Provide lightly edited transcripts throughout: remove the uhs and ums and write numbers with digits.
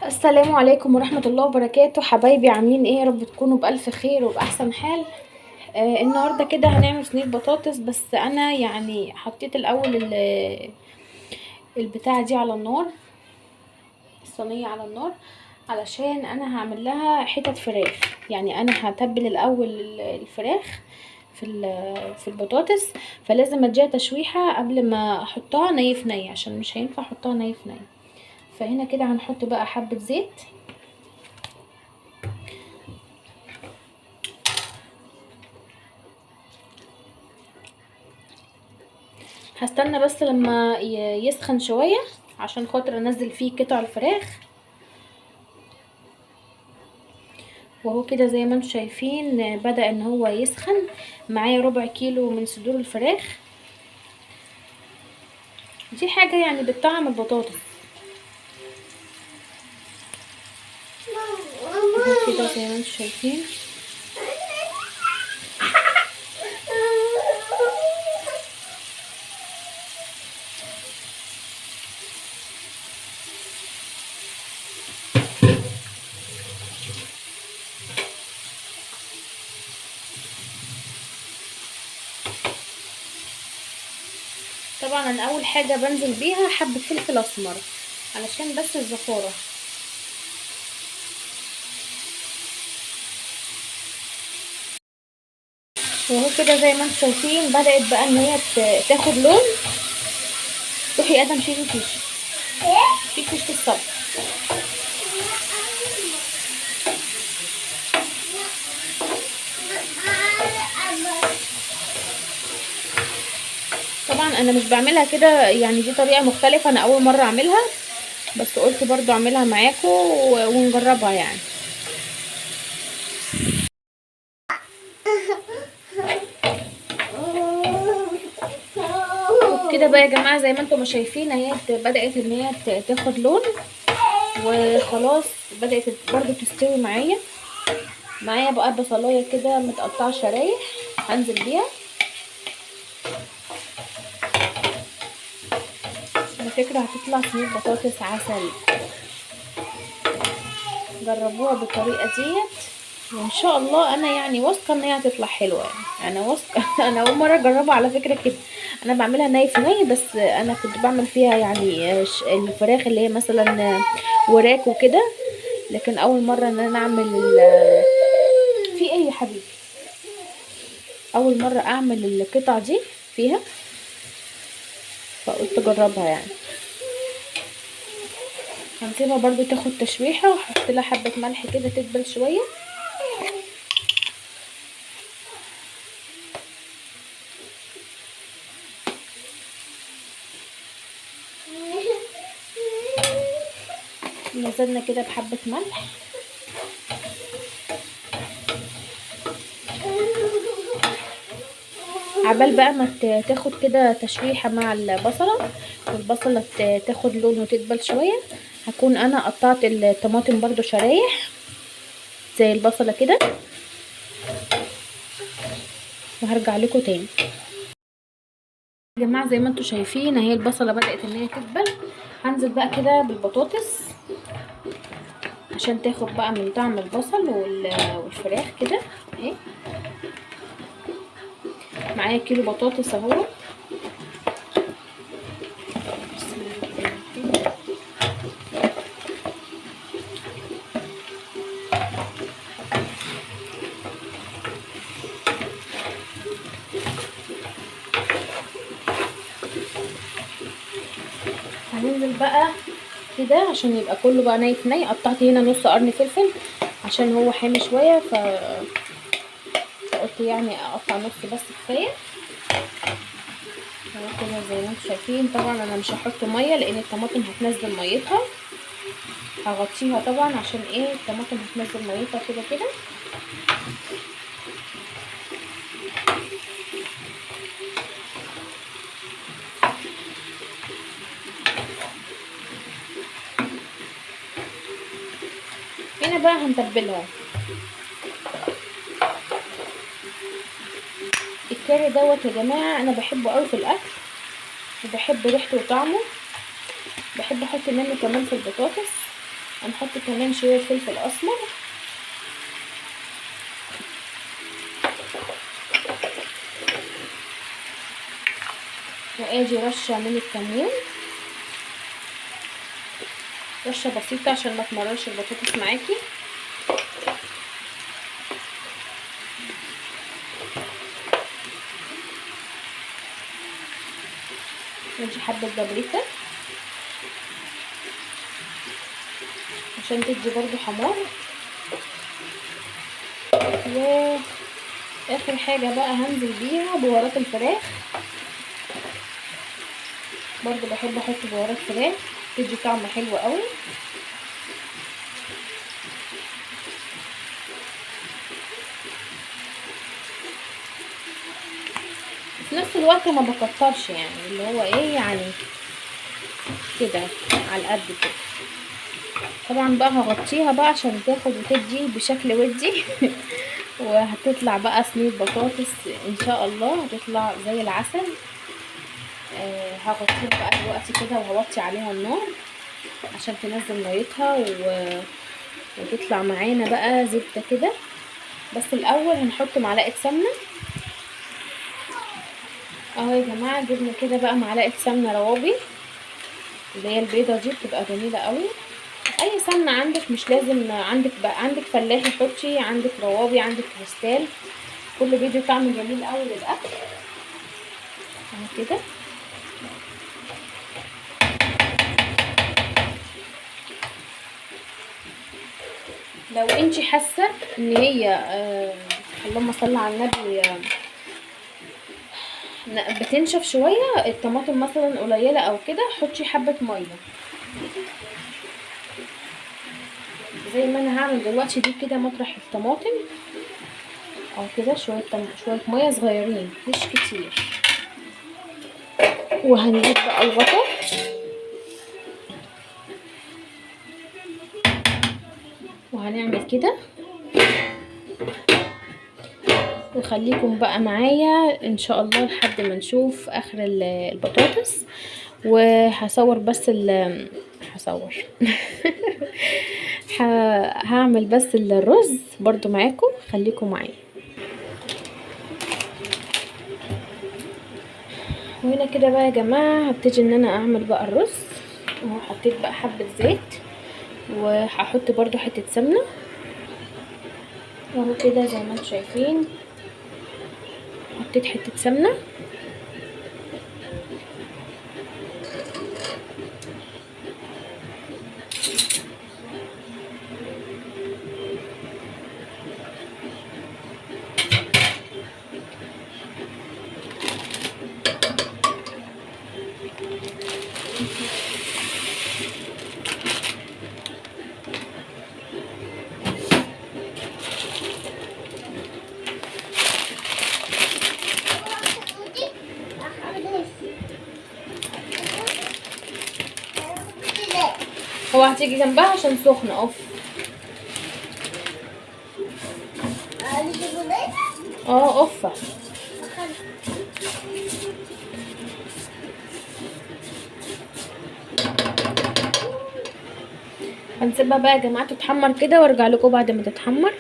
السلام عليكم ورحمة الله وبركاته. حبايبي عاملين ايه؟ يا رب تكونوا بألف خير وبأحسن حال. النهاردة كده هنعمل صينية بطاطس، بس انا يعني حطيت الاول البتاعة دي على النار، الصينية على النار، علشان انا هعمل لها حتت فراخ. يعني انا هتبل الاول الفراخ في البطاطس، فلازم اديها تشويحة قبل ما احطها ني في ني، عشان مش هينفع احطها ني في ني. فهنا كده هنحط بقى حبة زيت، هستنى بس لما يسخن شوية عشان خاطر انزل فيه قطع الفراخ. وهو كده زي ما انتم شايفين بدأ ان هو يسخن. معايا ربع كيلو من صدور الفراخ، دي حاجة يعني بتطعم البطاطس كده زي ما انتم شايفين. طبعا انا اول حاجة بنزل بيها حبه فلفل اسمر علشان بس الزفاره. وهو كده زي ما انتم شايفين بدات بقى ان هي تاخد لون. روحي يا ادم شيلي الفيش، شيلي فيشه الصبر. طبعا انا مش بعملها كده، يعني دي طريقه مختلفة، انا اول مرة اعملها، بس قلت برضو اعملها معاكم ونجربها يعني. كده بقى يا جماعة زي ما انتم ما شايفين اهي بدات ان هي تاخد لون، وخلاص بدات برضو تستوي معايا. معايا بقى بصلايه كده متقطعه شرايح هنزل بيها. على فكرة هتطلع صينية بطاطس عسل، جربوها بالطريقة ديت وان شاء الله انا يعني واثقة ان هي هتطلع حلوة. يعني انا واثقة انا اول مرة اجربها على فكرة كده. انا بعملها ني في ني، بس انا كنت بعمل فيها يعني الفراخ اللي هي مثلا وراك وكده، لكن اول مرة ان انا اعمل في ايه يا حبيبي، اول مرة اعمل القطع دي فيها، فقلت اجربها يعني. هنسيبها برضو تاخد تشويحه، وهحط لها حبه ملح كده تدبل شوية. نزلنا كده بحبه ملح، عبال بقى ما تاخد كده تشويحه مع البصله، والبصله تاخد لون وتدبل شوية. هكون انا قطعت الطماطم برضو شرايح زي البصله كده، وهرجع لكم تاني يا جماعة. زي ما انتم شايفين اهي البصله بدات ان هي تدبل. هنزل بقى كده بالبطاطس عشان تاخد بقى من طعم البصل والفراخ كده اهي. معايا كيلو بطاطس اهو. بسم الله. هننزل بقى كده عشان يبقى كله بقى ني في ني. قطعت هنا نص قرن فلفل عشان هو حامي شوية، فقلت يعني اقطع نص بس كفاية. اهو كده زي ما انتم شايفين. طبعا انا مش هحط مية لان الطماطم هتنزل ميتها، هغطيها طبعا عشان ايه الطماطم هتنزل ميتها كده كده. هنا بقى هنتبلها. الكاري دوت يا جماعة انا بحبه قوي في الاكل، وبحب ريحته وطعمه، بحب احط منه كمان في البطاطس. هنحط كمان شوية فلفل اسمر. وادي رشه من الكمون، رشه بسيطة عشان ما تمررش البطاطس معاكي. ادي حبه بابريكا عشان تدي برضو حمار. واخر حاجة بقى هنزل بيها بهارات الفراخ، برضو بحب احط بهارات فراخ تدي طعم حلو قوي. في نفس الوقت ما بكترش، يعني اللي هو ايه يعني كده على القد كده. طبعا بقى هغطيها بقى عشان تاخد وتدي بشكل ودي وهتطلع بقى صينية بطاطس ان شاء الله، هتطلع زي العسل. هغطيها بقى دلوقتي كده وهوطي عليها النار عشان تنزل ميتها وتطلع معانا بقى زبدة كده. بس الاول هنحط معلقه سمنه اهو يا جماعة. جبنا كده بقى معلقه سمنه روابي اللي هي البيضة دي، بتبقى جميلة قوي. اي سمنه عندك، مش لازم عندك بقى، عندك فلاحي حطي، عندك روابي، عندك كريستال، كله بيدي طعم جميل قوي للاكل اهو كده. لو انتي حاسه ان هي اللهم صل على النبي بتنشف شوية الطماطم مثلا قليله او كده، حطي حبه مية زي ما انا هعمل دلوقتي دي كده مطرح الطماطم او كده، شوية مية صغيرين مش كتير. وهنجيب بقى الغطا وهنعمل كده. وخليكم بقى معايا ان شاء الله لحد ما نشوف اخر البطاطس. وهصور بس هصور هعمل بس الرز برضو معاكم، خليكم معايا. وهنا كده بقى يا جماعة هبتدي ان انا اعمل بقى الرز اهو. حطيت بقى حبه زيت وهحط برضو حتة سمنه اهو كده زي ما انتم شايفين. حطيت حتة سمنه هو هتيجي جنبها عشان سخنة. اوف اه اوفه. هنسيبها بقى يا جماعة تتحمر كده وارجع لكم بعد ما تتحمر.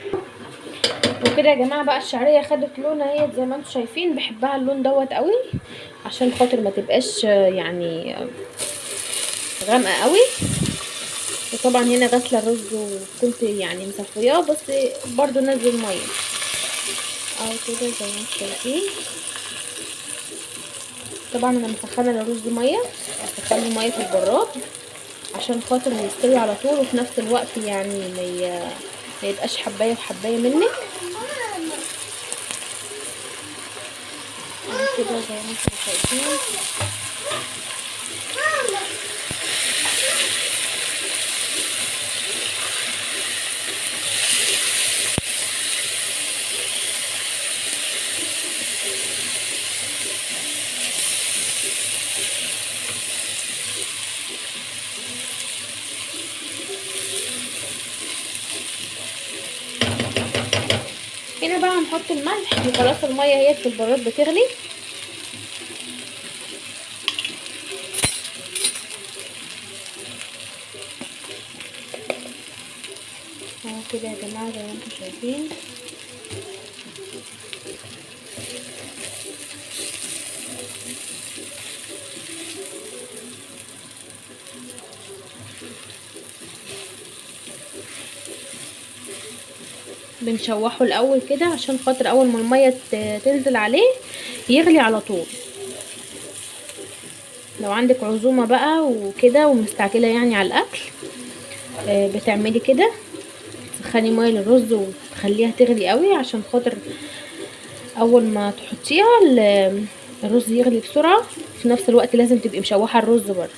وكده يا جماعة بقى الشعرية خدت لون اهي زي ما انتم شايفين. بحبها اللون دوت قوي عشان خاطر ما تبقاش يعني غامقه قوي. وطبعا هنا غسله الرز وكنت يعني مصفياه، بس برضو نزل مية اهو كده زي ما انتم شايفين. طبعا انا مسخنه الرز مية، مسخنه مية في البراد عشان خاطر يستوي على طول، وفي نفس الوقت يعني ما يبقاش حبايه وحبايه منك اهو كده زي ما انتم شايفين. هنا بقى هنحط الملح وخلاص. المية هي في البراد بتغلي. اهو كده يا جماعة زي ما انتم شايفين. بنشوحه الاول كده عشان خاطر اول ما المية تنزل عليه يغلي على طول. لو عندك عزومة بقى وكده ومستعجله يعني على الاكل، بتعملي كده، تسخني مية للرز وتخليها تغلي قوي عشان خاطر اول ما تحطيها الرز يغلي بسرعة. في نفس الوقت لازم تبقي مشوحه الرز برده.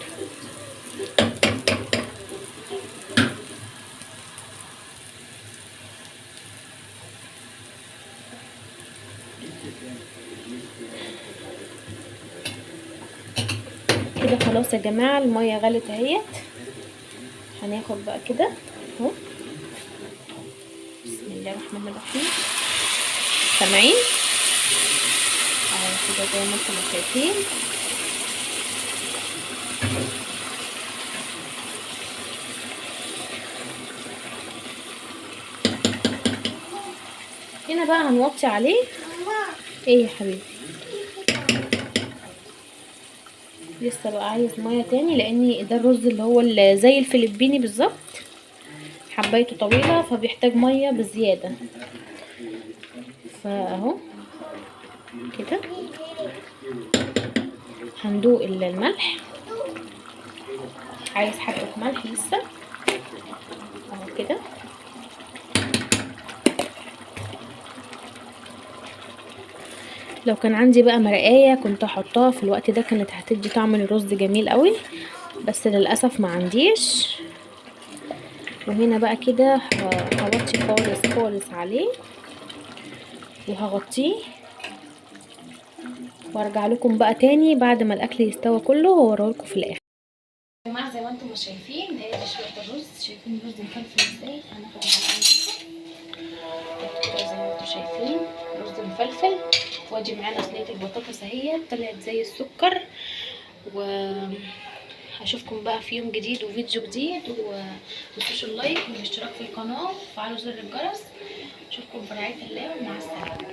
كده خلاص يا جماعة المية غلت اهيت. هناخد بقى كده اهو، بسم الله الرحمن الرحيم. سامعين اهو كده زي ما انتم شايفين. هنا بقى هنوطي عليه. ايه يا حبيبي؟ لسه بقى عايز مية تاني، لان ده الرز اللي هو زي الفلبيني بالظبط، حبايته طويلة فبيحتاج مية بزيادة. فاهو كده هندوق الملح، عايز حبه ملح لسه اهو كده. لو كان عندي بقى مرقايه كنت احطها في الوقت ده، كانت هتدي طعم للرز جميل قوي، بس للاسف ما عنديش. وهنا بقى كده هوطي خالص خالص عليه وهغطيه، وارجع لكم بقى تاني بعد ما الاكل يستوى كله واوريه لكم في الاخر. يا جماعة زي ما انتم شايفين ادي شوية الرز، شايفين الرز مفلفل ازاي. هناخد معلقه زي ما انتم شايفين رز مفلفل، وادي معانا صينية البطاطس اهي طلعت زي السكر. وهشوفكم بقى في يوم جديد وفيديو جديد، ومتنسوش اللايك والاشتراك في القناة وفعلوا زر الجرس. اشوفكم في رعاية الله ومع السلامة.